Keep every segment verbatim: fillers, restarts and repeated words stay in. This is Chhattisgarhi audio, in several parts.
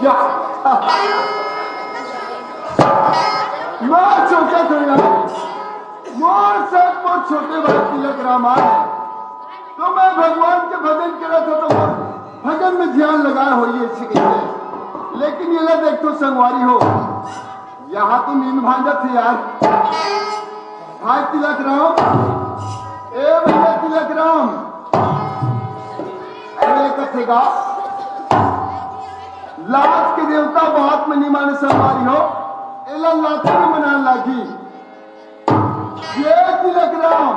या। मैं छोटे थे यार, मोर साथ मोर छोटे भाई तिलक राम आए, तो मैं भगवान के भजन करत था, तो मोर भजन में ध्यान लगाए होइए छिके। लेकिन ये ला देख तो संगवारी हो, यहाँ तो नींद भांजत है यार। भाई तिलक राम, ए भैया तिलक राम, अरे कथेगा, लात के देवता बात में नहीं माने संगवारी हो, एला लाते में मनान लागी। ये तिलक राम,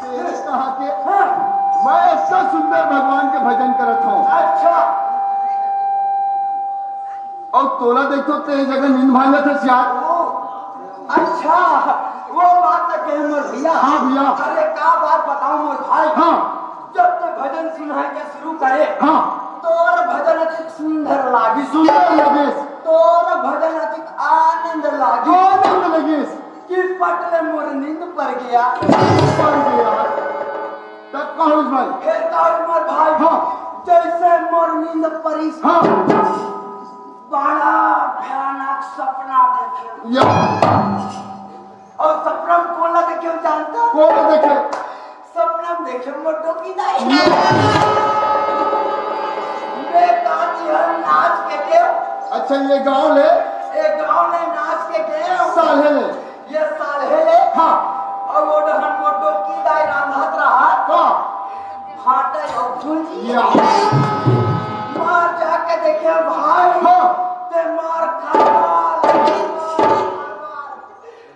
तेरे कहा के, मैं इतना सुंदर भगवान के भजन करत हूँ। अच्छा। और तोला देखो, तेरे जगह नींद भांगत है यार। ओ, अच्छा, वो बात तो कहे मोर भैया। हाँ भैया। अरे का बात बताओ मोर भाई। हाँ। जब ते भजन सुनाए के शुरू करे, हाँ। तोर भजन अति सुंदर लागे। सुंदर लगे। तोर भजन अति आनंद लागे। आनंद लगे। कि पटले मोर नींद पर गया। पर गया। तब का होइस भाई? फिर का होइस मोर भाई? हाँ। जैसे मोर नींद परिस। हाँ। बड़ा भयानक सपना देखे। या। और सपना में कौन ला देखे हो जानता? कौन ला देखे? सपना में देखे मोर डोकी दाई। या। मैं कहा कि हम नाच के गए। अच्छा, ये गांव ले? ये गांव ले नाच के गए। साले ले? ये साले ले? हाँ। और वो डहन मोर डोकी दाई रांधत रहा। हाँ। फाटे और भूंजी। या। मार जाके देखे भाई। हाँ। ते मार खा।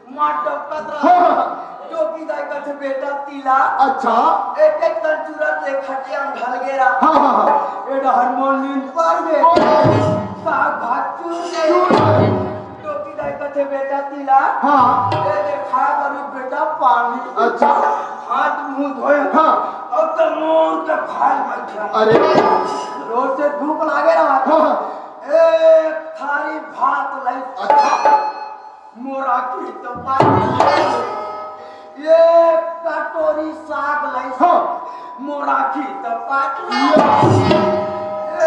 मार डोकत रहा। हाँ। डोकी दाई कथे बेटा तिला। अच्छा। एक एक तन चूरा ले खटिया में ढल गया। हाँ, हाँ, हाँ। ए डहर मोर नींद पर गए। ओए। साग भात चूर गए। चूर गए। डोकी दाई कथे बेटा तिला। हाँ। ए दे खाया करू बेटा पानी। अच्छा। हाथ मुंह धोए। हाँ। अब तो मोर के खाए बैठे। अरे। रोज से भूख लागे रहा। हाँ। एक थारी भात लाई। अच्छा। मोर आँखी तो पानी। एक कटोरी साग लाई। हाँ। मोर आँखी तो पानी। या।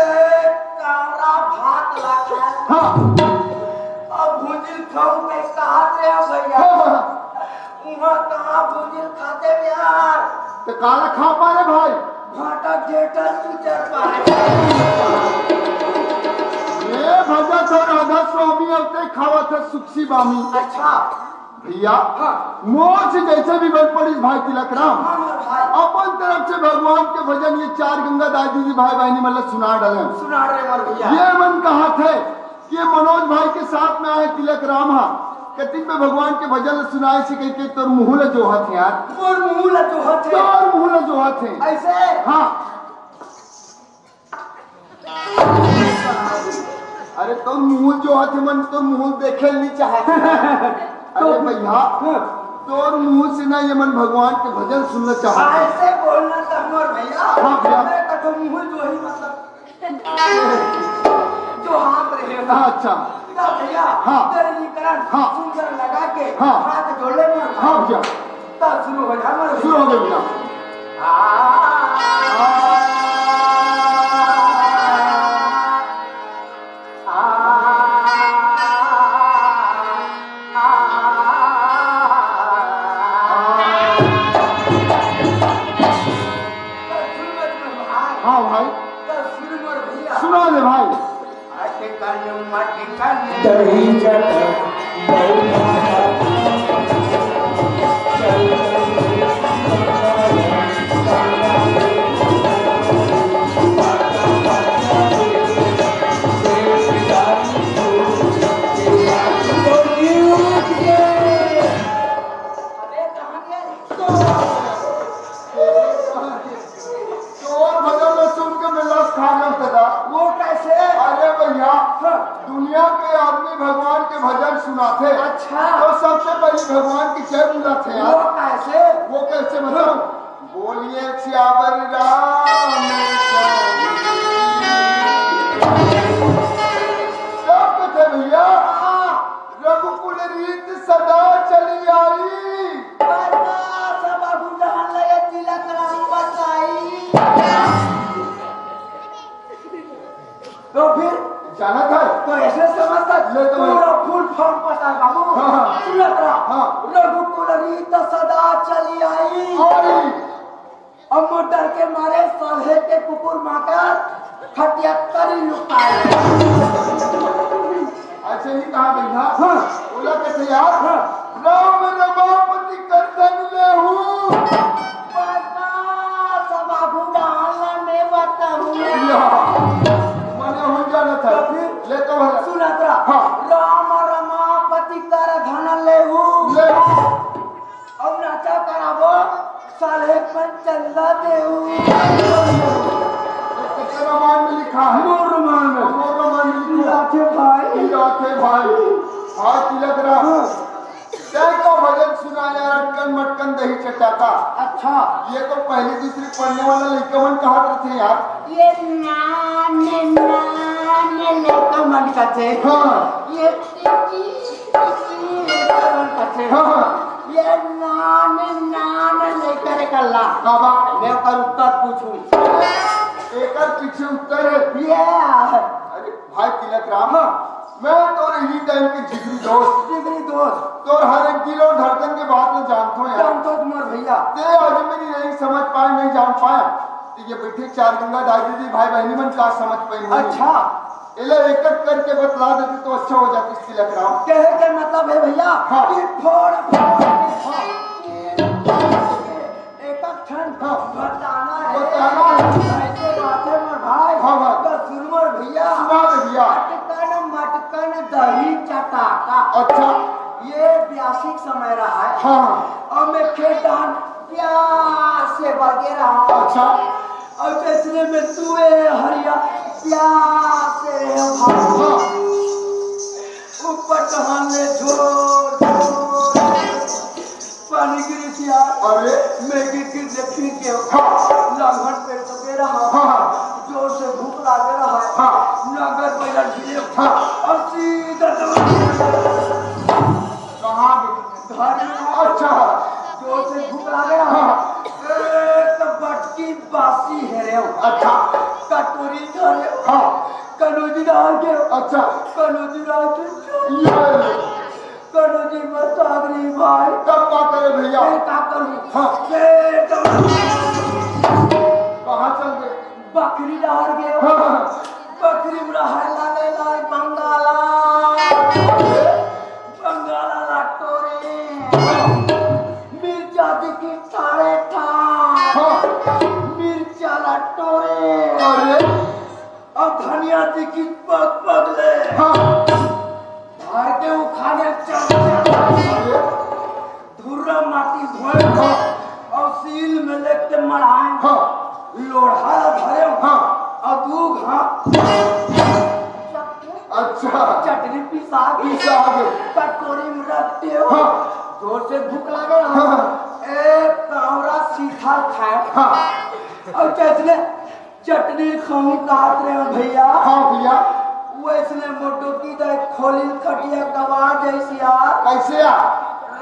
एक कावरा भात ला खाए। हाँ। अब भुजिल खाऊ के कहा रे भैया। हाँ, हाँ। उहाँ कहाँ भुजिल खाते यार? तो काला खा पा रे भाई? भाटा जेठा तू चल पाए। ए भजा तो राधा स्वामी अब ते खावत है सुक्सी बामी। अच्छा। भैया, हाँ। मोर से जैसे भी बन पड़िस भाई तिलक राम, हाँ, मोर भाई। अपन तरफ से भगवान के भजन ये चार गंगा दाई दीदी भाई बहनी मन ला सुना डाले। सुना रहे मोर भैया। ये मन कहा थे कि ये मनोज भाई के साथ में आए तिलक राम हा, कतिक में भगवान के भजन ला सुनाए से कह के तोर मुंह ला जोहत है यार। तोर मुंह ला जोहत है। तोर मुंह ला जोहत है। ऐसे? हाँ। अरे तोर मुंह जोहत है मन, तोर मुंह देखे नहीं चाहत। अरे तो भैया, हाँ। तोर मुंह से ना ये मन भगवान के भजन सुनना चाहत। ऐसे बोलना था मोर भैया। हाँ भैया। मैं कथो मुंह जो ही मतलब जो हाथ रहे हो। हाँ, अच्छा। ना भैया, हाँ। तेरे निकरण हाँ। सुंदर लगा के हाँ। हाथ जोड़ ले मोर। हाँ भैया। तब शुरू हो जा, मोर शुरू हो गया भैया। हाँ भाई, सुना दे भाई। तोर भजन ला सुन के मैं लस खा गया दादा। वो कैसे? अरे भैया, हाँ। दुनिया के आदमी भगवान के भजन सुनाथे। अच्छा। तो सबसे पहले भगवान की जय बुलाथे यार। वो कैसे? वो कैसे बताऊं? हाँ। बोलिए सियावर राम। सब कथे भैया, हाँ। रघुकुल रीत सदा चलिया। हम पता बाबू, हाँ, हाँ। सुनत रहा। हाँ। रघुकुल रीत सदा चली आई। आई। अब मोर डर के मारे सलहेब के कुकुर माकर खटिया करी लुकाई। अच्छा, ये कहा भैया? हाँ। बोला कैसे यार? हाँ। राम रमापति कर धन लेहू। बता, सब आगू डाल में बताऊँ। या, मने हो जाना था। तो फिर? ले तो भला। सुनत रहा। हाँ। राम रमापति कर धन लेहू। लेहू। अब नाचा कराबो, सलहेब मन चंदा देहू। कितने रामायण में लिखा है? मोर रामायण में। मोर रामायण में लिखा है। राधे भाई। राधे भाई। हाँ, तिलक राम। हाँ। तय का भजन सुना यार, अटकन मटकन दही चटाता। अच्छा। ये तो पहली दूसरी पढ़ने वाला लड़का मन कहा थे यार। ये नान, नान लड़का मन का थे। हाँ। ये टिकी, टिकी लड़का मन का थे। हाँ, हाँ। ये नान, नान लेकर एक अल्लाह। बाबा। मैं ओकर उत्तर पूछूं। एकर पीछे उत्तर है। ये है। अरे भाई तिलक राम, हाँ। मैं तोर इही टाइम के जिगरी दोस्त। जिगरी दोस्त। तोर हर एक दिल और धड़कन के बात में जानथो यार। जानथो मोर भैया। ते आज मेरी नहीं समझ पाए, नहीं जान पाया। तो ये बैठे चार गंगा दाई दीदी, भाई बहनी मन का समझ पाए नहीं। अच्छा। एला एक एक करके बतला देते तो अच्छा हो जाती तिलक राम। कहे के मतलब है भैया हाँ। कि फोड़, फोड़, फोड़। एक एक ठन हाँ। बताना है। बताना है। ऐसे बात है मोर भाई। हाँ, हाँ। तो सुन मोर भैया। सुना दे भैया। अटकन मटकन दही चटाका। अच्छा। ये ब्यासी के समय रहा है। हाँ। और मैं खेत धान प्यार से बगे रहा। अच्छा। और जैसने में तू ए हरिया प्यार से रहे भाई। हाँ। ऊपर टहन ले झोर, झोर। पानी गिरी थी यार। अरे। मैं गिर गिर के फिर के हाँ। लंघन पे तो दे रहा। हाँ। जोर से भूख लागे रहा। हाँ। नगर पैरा ढीले। हाँ। और सीधा दौड़। कहाँ गिरी? घर में। अच्छा। जोर से भूख लागे रहा। हाँ। एक तो बटकी बासी है रे। अच्छा। कटोरी धरे। हाँ। कनोजी डाल के। अच्छा। कनोजी डाल के। ये। करो जी, मैं सागरी भाई। तब का करे भैया? मैं का करूं? हाँ। मैं तो कहाँ चल गए? बकरी डार गए। हाँ, हाँ। बकरी में रहे लाले लाल बंगाला। बंगाला ला टोरे। मिर्चा दी की ठाड़े ठाड़। हाँ। मिर्चा ला टोरे। अरे। अब धनिया जी की पग पग ले। हाँ। धार के उखाड़े चल चल। अरे। धुर्रा माटी धोए हाँ। और सील में लेके मढ़ाए। हाँ। लोढ़ा ला धरे हाँ। और दू घाट अच्छा। चटनी पिसा के पिसा के। कटोरी में रखते हो। हाँ। जोर से भूख लागे हाँ। हाँ। एक कावरा सीखा खाए। हाँ। और चटनी चटनी खाऊं कहत रहे हो भैया। हाँ भैया। वैसने मोटो की दाई खोली खटिया कबाड़ जैसी यार। कैसे यार?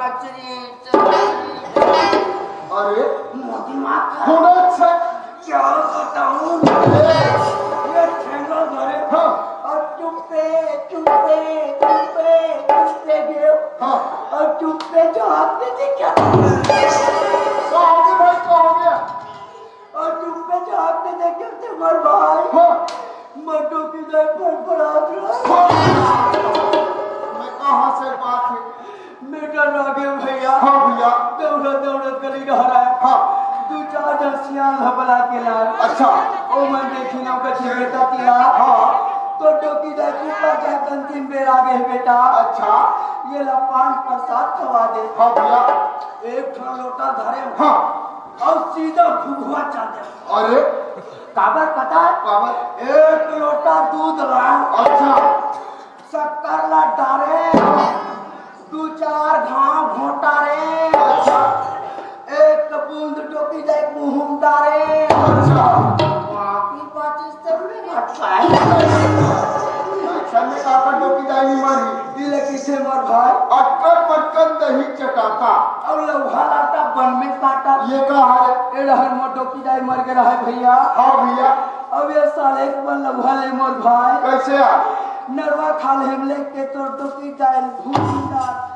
रचरी, चचरी। अरे। मोती माँ खा। होना अच्छा। क्या बताऊं? अरे। ये ठेंगा धरे। हाँ। और चुप्पे, चुप्पे, चुप्पे, चुप्पे गए। हाँ। और चुप्पे जो हाथ में थे क्या? क्या हो गया भाई, क्या हो गया? और चुप्पे झांकते देखे थे मोर भाई। हाँ। मोटो की दाई फड़फड़ात रहा। हाँ। मैं कहाँ से बात है? बेटा रागे भैया। हाँ भैया। दौड़त दौड़त गली डहराए। हाँ। दू चार जन सियान ह बला के लाए। अच्छा। ओ मन देखी ना कथी बेटा तिया। हाँ। तो टोकी दाई कुपा के अंतिम बेर आ गए बेटा। अच्छा। ये ला पान प्रसाद खवा दे। हाँ भैया। एक ठो लोटा धरे हो। हाँ। अउ सीधा घुघुआ चादर। अरे। काबर पता है? काबर? एक लोटा दूध ला। अच्छा। शक्कर ला डारे। दू चार घाव घोटा रे। अच्छा। एक बूंद टोकी जाए मुंह डारे। अच्छा। बाकी पच्चीस तो मैं घटका है। अच्छा, मैं काका टोकी जाए नहीं मारी। ये ले किसे मोर भाई? अटकन मटकन दही चटाता। अउ लउहा लाटा बन में काटा। ये का है? ए रहर मोर डोकी दाई मर गे रहय भैया। हाँ भैया। अब ये साले के बन लउहा ले मोर भाई। कैसे आ? नरवा खाल्हे म लेके तोर डोकी जाय ल भूल जात।